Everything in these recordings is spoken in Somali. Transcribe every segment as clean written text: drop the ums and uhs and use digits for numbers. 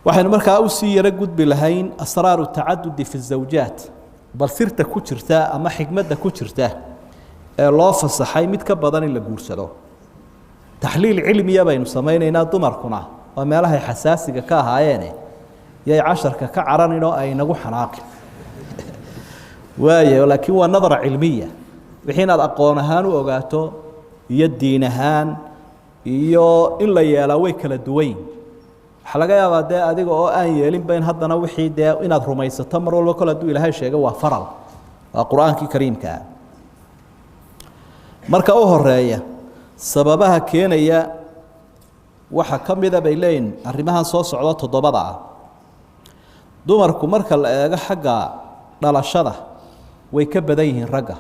Waxaynu markaa usii yaro gudbi lahayn asraaru tacadudi fi zawjaat, bal sirta ku jirta ama xikmadda ku jirta ee loo fasaxay mid ka badan in la guursado. Taxliil cilmiya baynu samaynaynaa, dumarkuna waa meelahay xasaasiga ka ahaayeene yay casharka ka caranin oo ay nagu xanaaqin waayo, laakiin waa nadara cilmiya, wixii inaad aqoon ahaan u ogaato iyo diin ahaan iyo in la yeelaa way kala duwan. Waxaa laga yaabaa dee adiga oo aan yeelinba in haddana wixii dee inaad rumaysato mar walba kol hadduu Ilaahay sheegay waa faral, waa qur-aankii kariimkaa. Marka u horeeya sababaha keenaya waxaa ka mida bay leeyihin arrimahan soo socdo toddobada ah. Dumarku marka la eego xagga dhalashada way ka badan yihiin ragga,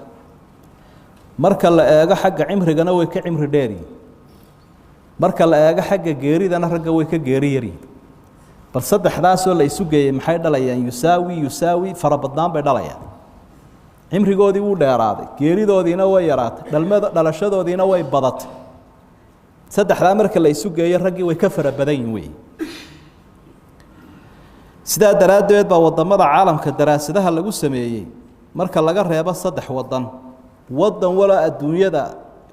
marka la eego xagga cimrigana way ka cimri dheeryihin, marka la eego xagga geeridana ragga way ka geeri yaryihin. Bal saddexdaasoo la isu geeyey maxay dhalayaan? Yusaawi yusaawi farabadnaan bay dhalayaan. Cimrigoodii wuu dheeraaday, geeridoodiina way yaraatay, dhalmada dhalashadoodiina way badatay. Saddexdaa marka la isu geeyo raggii way ka fara badan yihin wey. Sidaa daraaddeed baa waddamada caalamka daraasadaha lagu sameeyey marka laga reebo saddex waddan, waddan walaa adduunyada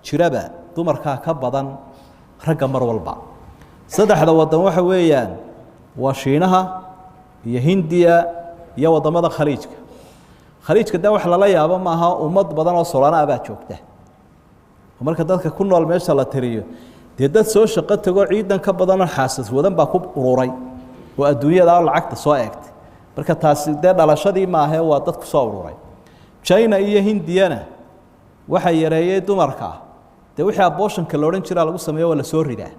jiraba dumarkaa ka badan ragga mar walba. Saddexda waddan waxa weeyaan waa Shiinaha iyo Hindiya iyo waddamada Khaliijka. Khaliijka de wax lala yaabo maaha, ummad badan oo solana baa joogta. Marka dadka ku nool meesha la tiriyo dee dad soo shaqo tago ciidan ka badanoo xaasas wadan baa ku ururay oo adduunyada lacagta soo eegtay. Marka taasi dee dhalashadii maahae waa dad ku soo ururay. China iyo Hindiyana waxaa yareeyey dumarka, dee wixii abooshanka la odhan jiraa lagu sameeyo waa la soo ridaa.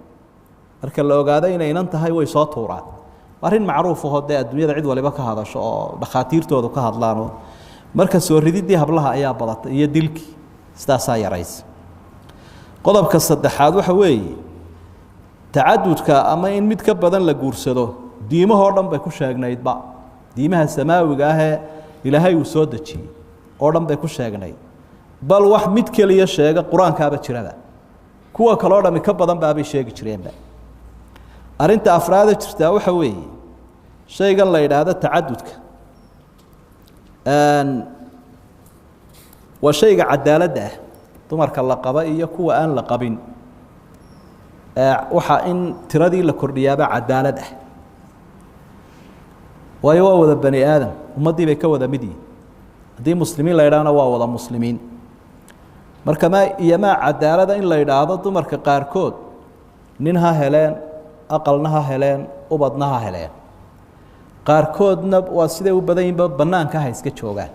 Marka la ogaado inay inan tahay way soo tuuraan. Arrin macruuf ahoo dee adduunyada cid waliba ka hadasho oo dhakhaatiirtoodu ka hadlaanoo marka soo rididdii hablaha ayaa badatay iyo dilkii, sidaasaa yaraysa. Qodobka saddexaad waxa weeye tacadudka ama in mid ka badan la guursado diimahoo dhan bay ku sheegnaydba, diimaha samaawiga ahee Ilaahay uu soo dejiyey oo dhan bay ku sheegnayd. Bal wax mid keliya sheega qur-aankaaba jiraba, kuwa kaloo dhami ka badan baabay sheegi jireenba. Arrinta afraada jirtaa waxa weeye shaygan la yidhaahdo tacadudka waa shayga cadaaladda ah, dumarka la qaba iyo kuwa aan la qabin waxaa in tiradii la kordhiyaaba cadaalad ah, waayo waa wada bani aadam, ummaddii bay ka wada mid yihin. Haddii muslimiin la yidhaahna waa wada muslimiin. Marka ma iyo maa cadaalada in la yidhaahdo dumarka qaarkood nin ha heleen, aqalna ha heleen, ubadna ha heleen, qaarkoodna waa siday u badan yihinba bannaanka ha iska joogaan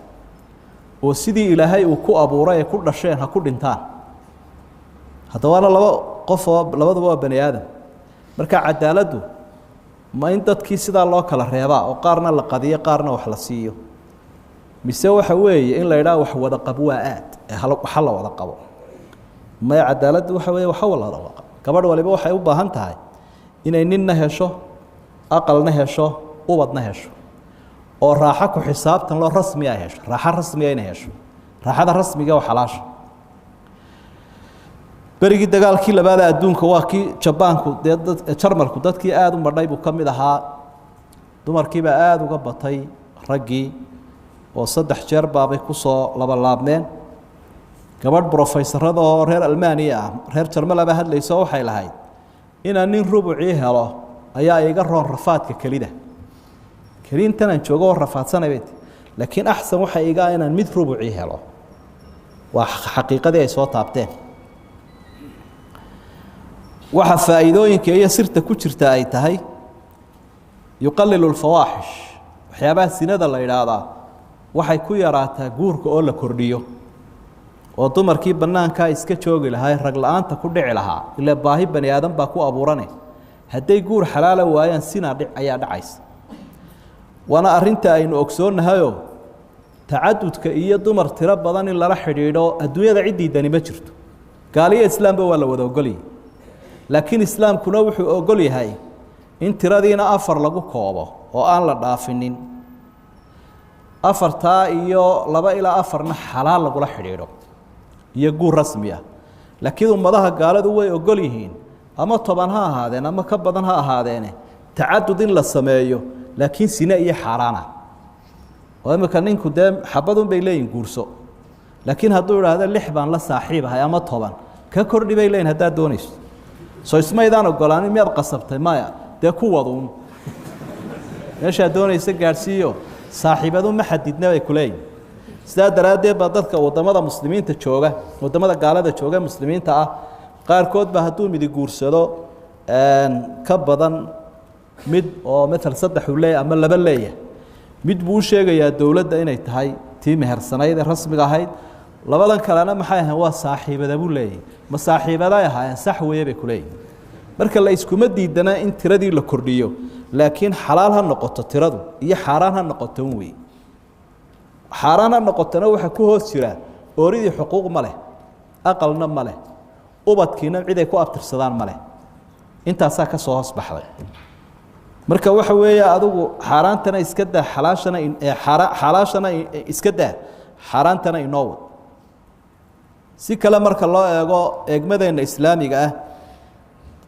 oo sidii Ilaahay uu ku abuuray ay ku dhasheen ha ku dhintaan. Haddaba laba qof oo labaduba waa bani aadam. Marka cadaaladdu ma in dadkii sidaa loo kala reebaa oo qaarna la qadiyo qaarna wax la siiyo, mise waxa weeye in la yidhaha wax wada qab waa aad waxa la wada qabo? Maya, cadaaladdu waxa weeye waxa wada qabo. Gabadh waliba waxay u baahan tahay inay ninna hesho, aqalna hesho, ubadna hesho, oo raaxo ku xisaabtan loo rasmi ay hesho, raaxo rasmiga inay hesho, raaxada rasmiga oo xalaasha. Berigii dagaalkii labaada adduunka waa kii Jabaanku dee dad Jarmalku dadkii aada u madhay buu ka mid ahaa. Dumarkiibaa aada uga batay raggii oo 3 jeer baabay kusoo labalaabmeen. Gabadh brofeysarada oo reer Almaaniya ah, reer Jarmalaba hadlayso, waxay lahayd inaan nin rubucii helo ayaa iga roon rafaadka kelida. Keli intanaan joogo oo rafaadsanay bay ti, laakiin axsan waxa iga inaan mid rubucii helo. Waa xaqiiqadii ay soo taabteen. Waxa faa'iidooyinka iyo sirta ku jirta ay tahay yuqalilu lfawaaxish, waxyaabaha sinada la yidhaahdaa waxay ku yaraataa guurka oo la kordhiyo, oo dumarkii bannaankaa iska joogi lahaa rag la-aanta ku dhici lahaa, ilaa baahi bani aadam baa ku abuurane, hadday guur xalaala waayaan sinaa dhic ayaa dhacaysa. Waana arrinta aynu ogsoonnahayoo tacadudka iyo dumar tiro badan in lala xidhiidho adduunyada ciddii dani ma jirto, gaaliyo islaamba waa la wada ogolyahy. Laakiin islaamkuna wuxuu ogol yahay in tiradiina 4 lagu koobo oo aan la dhaafinin, 4taa iyo 2 ilaa 4na xalaal lagula xidhiidho iyo guur rasmi ah. Laakiin ummadaha gaaladu way ogol yihiin, ama 10 ha ahaadeen ama ka badan ha ahaadeene, Tacadud in la sameeyo laakiin sine iyo xaaraana, oo imika ninku dee xabadun bay leeyihin guurso, laakiin hadduu idhaahdo 6 baan la saaxiib ahay ama 10 ka kordhi bay leeyihin haddaad doonayso. Soo ismaydaan ogolaanin, miyaad qasabtay? Maya, dee ku waduun meeshaad doonaysa gaadhsiiyo, saaxiibadu ma xadidna bay kuleeyihin. Sidaa daraaddeed baa dadka waddamada muslimiinta jooga, waddamada gaalada jooga muslimiinta ah qaarkood ba hadduu midi guursado ka badan mid oo matal 3 uu leeyahay ama 2 leeyahay, mid buu u sheegayaa dowladda inay tahay tii mehersanayd ee rasmiga ahayd, labadan kalena maxay ahayn? Waa saaxiibada buu leeyahay. Ma saaxiibaday ahaayeen? Sax weeye bay kuleeyihin. Marka la iskuma diidana in tiradii la kordhiyo, laakiin xalaal ha noqoto tiradu iyo xaaraan ha noqoto un wey. Xaaraan ha noqotona waxaa ku hoos jira ooridii xuquuq ma leh, aqalna ma leh, ubadkiina cid ay ku abtirsadaan ma leh. Intaasaa ka soo hoos baxday. Marka waxa weeye adigu xaaraantana iska daa, xalaashana xalaashana iska daa, xaaraantana inoo wad. Si kale marka loo eego eegmadeenna islaamiga ah,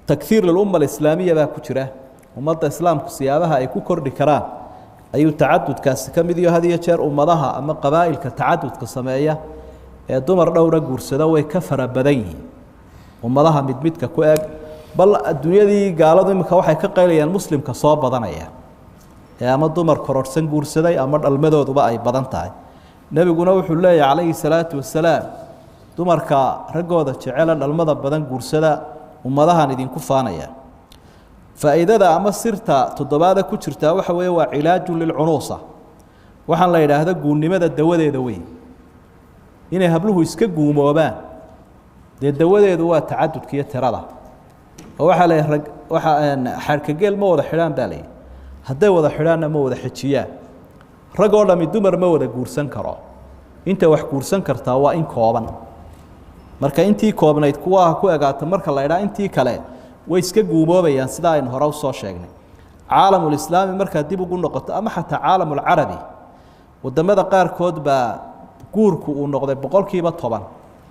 takhiir lilumma alislaamiya baa ku jira. Ummadda islaamku siyaabaha ay ku kordhi karaan ayuu tacadudkaasi ka mid iyo had iyo jeer ummadaha ama qabaa'ilka tacadudka sameeya ee dumar dhowra guursada way ka fara badan yihiin ummadaha mid midka ku eg. Bal adduunyadii gaaladu imika waxay ka qaylayaan muslimka soo badanaya ee ama dumar kororhsan guursaday ama dhalmadooduba ay badan tahay. Nebiguna wuxuu leeyahay calayhi salaatu wasalaam, dumarka raggooda jecela dhalmada badan guursada, ummadahan idinku faanaya. Faa'iidada ama sirta toddobaada ku jirtaa waxa weeye waa cilaaju lilcunuusa, waxaan la yidhaahdo guunnimada dawadeeda wey. Inay habluhu iska guumoobaan dee dawadeedu waa tacadudka iyo tirada. Oo waxaa la rag waxa xadhkageel ma wada xidhaan baa layihi, hadday wada xidhaanna ma wada xejiyaan. Rag oo dhami dumar ma wada guursan karo, inta wax guursan kartaa waa in kooban. Marka intii koobnayd kuwaha ku egaata, marka la idhaa intii kale way iska guumoobayaan, sidaa aynu hore usoo sheegnay. Caalamulislaami markaa dib ugu noqoto ama xataa caalamulcarabi, waddamada qaarkood baa guurku uu noqday 10%,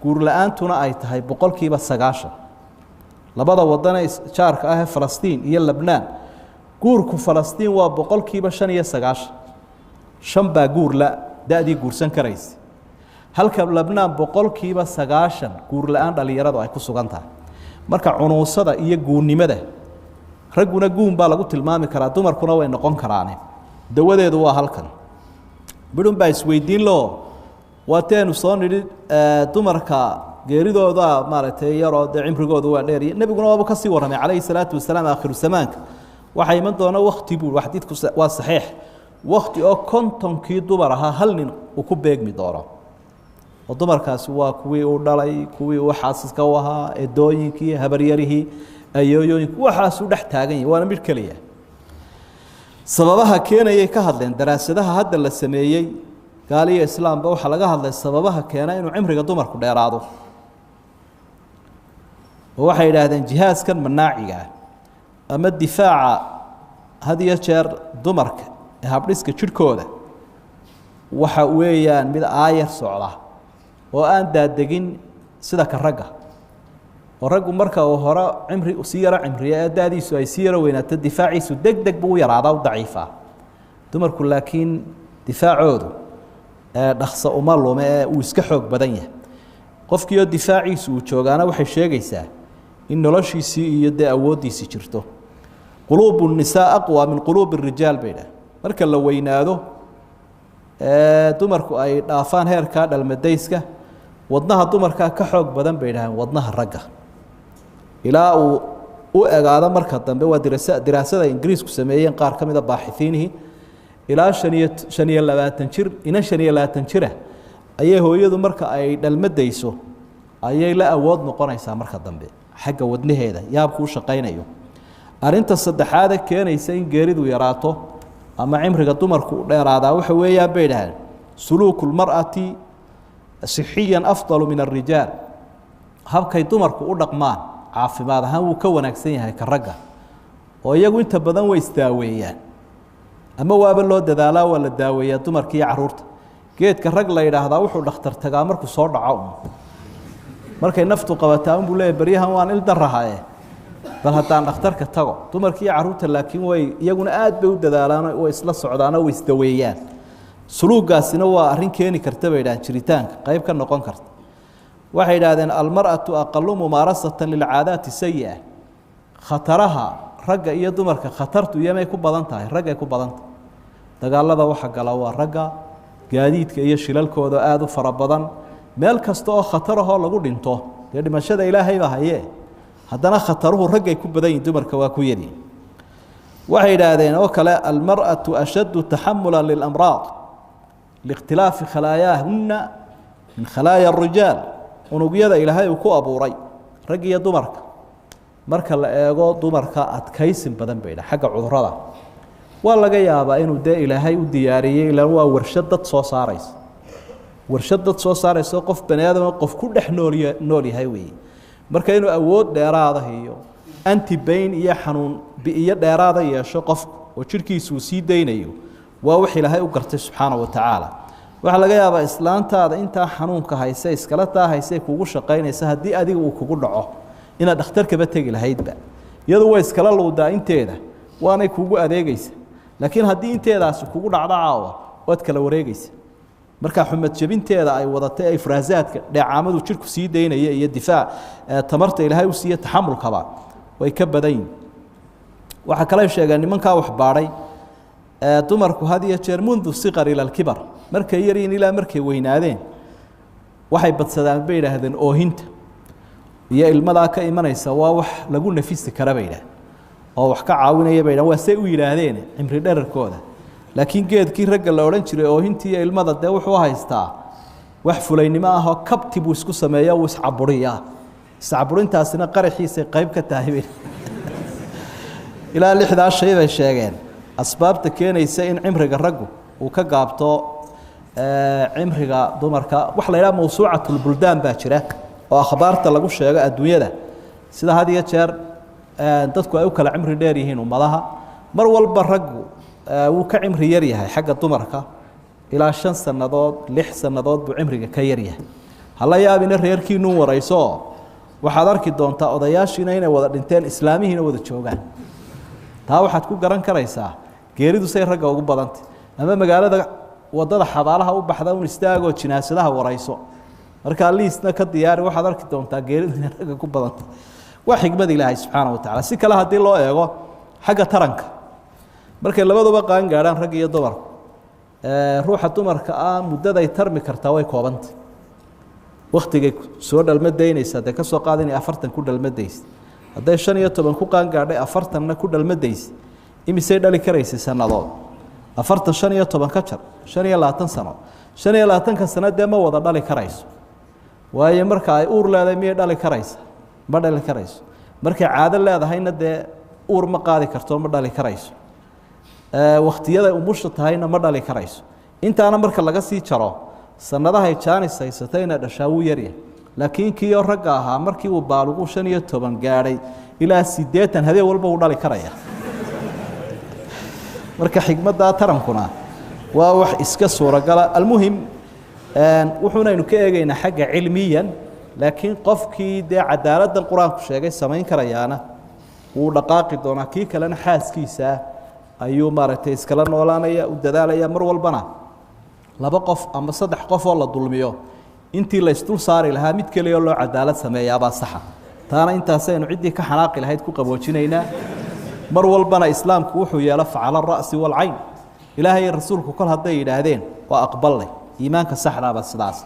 guur la-aantuna ay tahay 90%. Labada wadan ee jaarka ah ee Falastiin iyo Lebnaan, guurku Falastiin waa 95%, 5 baa guur la da-dii guursan karaysa, halka Lebnaan 90% guur la-aan dhalinyaradu ay ku sugan tahay. Marka cunuusada iyo guunnimada, ragguna guun baa lagu tilmaami karaa, dumarkuna way noqon karaane, dawadeedu waa halkan. Midhun baa isweydiin loo, waateenu soo nidhi dumarka geeridooda maaragtay yaroo dee cimrigoodu waa dheeriy. Nebiguna waaba kasii warramay calayhi salaatu wasalaam, aakhiru zamaanka waxaa iman doona wakti buu, xadiidku waa saxiix, wakti oo 50kii dumar ahaa hal nin uu ku beegmi doono. Oo dumarkaasi waa kuwii uu dhalay, kuwii uu xaasiska u ahaa, eedooyinkii, habaryarihii, ayooyooyinki, waxaasuu dhex taagan yahy, waana mid keliya. Sababaha keenayay ka hadleen daraasadaha hadda la sameeyey gaaliyo islaamba. Waxaa laga hadlay sababaha keena inuu cimriga dumarku dheeraado, oo waxay yidhaahdeen jihaaskan manaaciga ah ama difaaca had iyo jeer dumarka ee habdhiska jidhkooda waxa weeyaan mid aayar socda oo aan daadegin sida ka ragga. Oo raggu marka uu hore cimri sii yaro cimriya ee daadiisu ay sii yaro weynaato, difaaciisu deg deg buu u yaraadaa, u daciifaa. Dumarku laakiin difaacoodu dhakso uma lume ee uu iska xoog badan yahay. Qofkiioo difaaciisu uu joogaana waxay sheegaysaa in noloshiisii iyo dee awooddiisii jirto. Quluubu nisaa aqwa min quluubi rijaal bay idhaah. Marka la weynaado dumarku ay dhaafaan heerkaa dhalmadayska, wadnaha dumarkaa ka xoog badan bay idhaaheen wadnaha ragga, ilaa uu u egaado marka dambe. Waa diraasada Ingiriisku sameeyeen qaar ka mida baaxihiinihii. Ilaa 25 jir, inan 25 jira ayay hooyadu marka ay dhalmadayso ayay la awood noqonaysaa marka dambe xagga wadnaheeda yaabku u shaqaynayo. Arrinta saddexaade keenaysa in geeridu yaraato ama cimriga dumarku u dheeraadaa waxa weeyaan bay idhahdeen suluuku lmar'ati sixiyan afdalu min alrijaal. Habkay dumarku u dhaqmaan caafimaad ahaan wuu ka wanaagsan yahay ka ragga, oo iyagu inta badan way isdaaweeyaan ama waaba loo dadaalaa, waa la daaweeyaa dumarka iyo carruurta. Geedka rag la yidhaahdaa wuxuu dhakhtar tagaa markuu soo dhaco un, markay naftu qabataa unbuu leeyahy baryahan waan il darahaye. Bal haddaan dhakhtarka tago. Dumarkii iyo carruurta laakiin way iyaguna aad bay u dadaalaan, way isla socdaano, way isdaweeyaan. Suluugaasina waa arrin keeni karta bay yidhahdeen, jiritaanka qayb ka noqon karta. Waxay yidhaahdeen almar'atu aqalu mumaarasatan lilcaadaati sayi-a. Khataraha ragga iyo dumarka khatartu iyomay ku badan tahay, raggay ku badan tahay. Dagaalada waxa gala waa ragga, gaadiidka iyo shilalkooda aada u fara badan, meel kasta oo khatarahoo lagu dhinto, dee dhimashada ilaahay baa haye, haddana khataruhu raggay ku badan yihin, dumarka waa ku yaryihin. Waxay yidhaahdeen oo kale almar'atu ashaddu taxamula lilamraad liikhtilaafi khalayaahunna min khalaaya arijaal. Unugyada ilaahay uu ku abuuray rag iyo dumarka marka la eego, dumarka adkaysin badan bay dha xagga cudurada. Waa laga yaabaa inuu dee ilaahay u diyaariyey, ilaan waa warshad dad soo saaraysa, warshad dad soo saaraysa, qof bani aadama qof ku dhex nool yahay weeye. Marka inuu awood dheeraada iyo antibain iyo xanuun bi'iyo dheeraada yeesho qofku oo jidhkiisu uu sii daynayo, waa wax ilaahay u gartay subxaana wa tacaala. Waxaa laga yaabaa islaantaada intaa xanuunka hayse, iskala taa hayse, kugu shaqaynaysa, haddii adiga uu kugu dhaco inaad dhakhtarkaba tegi lahaydba. Iyadu way iskala luudaa inteeda, waanay kugu adeegaysa, laakiin haddii inteedaasi kugu dhacdo caawa, waad kala wareegaysa. Marka xumad jebinteeda ay wadatay, ay ifraasaadka dheecaamadu jidhku sii daynaya iyo difaac tamarta ilaahay u siiya taxamulkaba way ka badan yihin. Waxaa kale sheegeen nimankaa wax baadhay, dumarku had iyo jeer mundu siqar ila alkibar, markay yaryihin ilaa markay weynaadeen, waxay badsadaan bay yidhaahdeen oohinta iyo ilmadaa ka imanaysa. Waa wax lagu nafisi kara bay yidhahdeen oo wax ka caawinaya bay yidhahdeen, waa say u yidhaahdeen cimri dherarkooda. Laakiin geedkii ragga la odhan jiray oohintii iyo ilmada dee wuxuu haystaa wax fulaynimo ah oo kabti buu isku sameeya, wuu iscaburiyaa, iscaburintaasina qaraxiisay qayb ka tahay bay. Ilaa 6daa shay bay sheegeen asbaabta keenaysa in cimriga raggu uu ka gaabto cimriga dumarka. Waxa la yidhaha mawsuucatulbuldaan baa jira oo akhbaarta lagu sheego adduunyada, sida had iyo jeer dadku ay u kala cimri dheer yihiin ummadaha. Mar walba raggu wuu ka cimri yar yahay xagga dumarka, ilaa 5 sannadood 6 sannadood buu cimriga ka yar yahay. Hala yaabina reerkiinuu warayso, waxaad arki doontaa odayaashiina inay wada dhinteen, islaamihiina wada joogaan. Taa waxaad ku garan karaysaa geeridu say ragga ugu badantay. Ama magaalada wadada xabaalaha u baxda un istaagoo jinaasadaha warayso, markaa liisna ka diyaari, waxaad arki doontaa geeridu inay ragga ku badantay. Waa xikmad ilaahay subxaana wa tacala. Si kale haddii loo eego xagga taranka, markay labaduba qaan gaadhaan rag iyo dumarku, ruuxa dumarka ah muddaday tarmi kartaa way koobantay. Waktigay soo dhalmadaynaysa dee kasoo qaad inay 40 ku dhalmadaysa, hadday 15 ku qaan gaadhay, 40na ku dhalmadaysa, imisay dhali karaysay sannadood? 40 15 ka jar, 25 sano. 25ka sano dee ma wada dhali karayso, waayo marka ay uur leedahay miyay dhali karaysa? Ma dhali karayso. Markay caado leedahayna dee uur ma qaadi karto, ma dhali karayso. Wakhtiyaday umusha tahayna ma dhali karayso. Intaana marka laga sii jaro, sanadahay jaanis haysatay inay dhashaa wuu yaryahay. Laakiin kiioo ragga ahaa markii uu baalugu 15 gaadhay ilaa 80 habeen walba uu dhali karaya. Marka xikmaddaa tarankuna waa wax iska suuragala. Almuhim, wuxuunaynu ka eegaynaa xagga cilmiyan, laakiin qofkii dee cadaaladdan qur-aanku sheegay samayn karayaana wuu dhaqaaqi doonaa, kii kalena xaaskiisa ayuu maaragtay iskala noolaanaya, u dadaalaya. Mar walbana 2 qof ama 3 qof oo la dulmiyo intii la isdul saari lahaa, mid keliya loo cadaalad sameeyaabaa saxa. Taana intaasaynu ciddii ka xanaaqi lahayd ku qaboojinaynaa. Mar walbana islaamku wuxuu yeelo facala ra'si walcayn. Ilaahay rasuulku kol hadday yidhaahdeen waa aqballay. Iimaanka saxdaaba sidaas.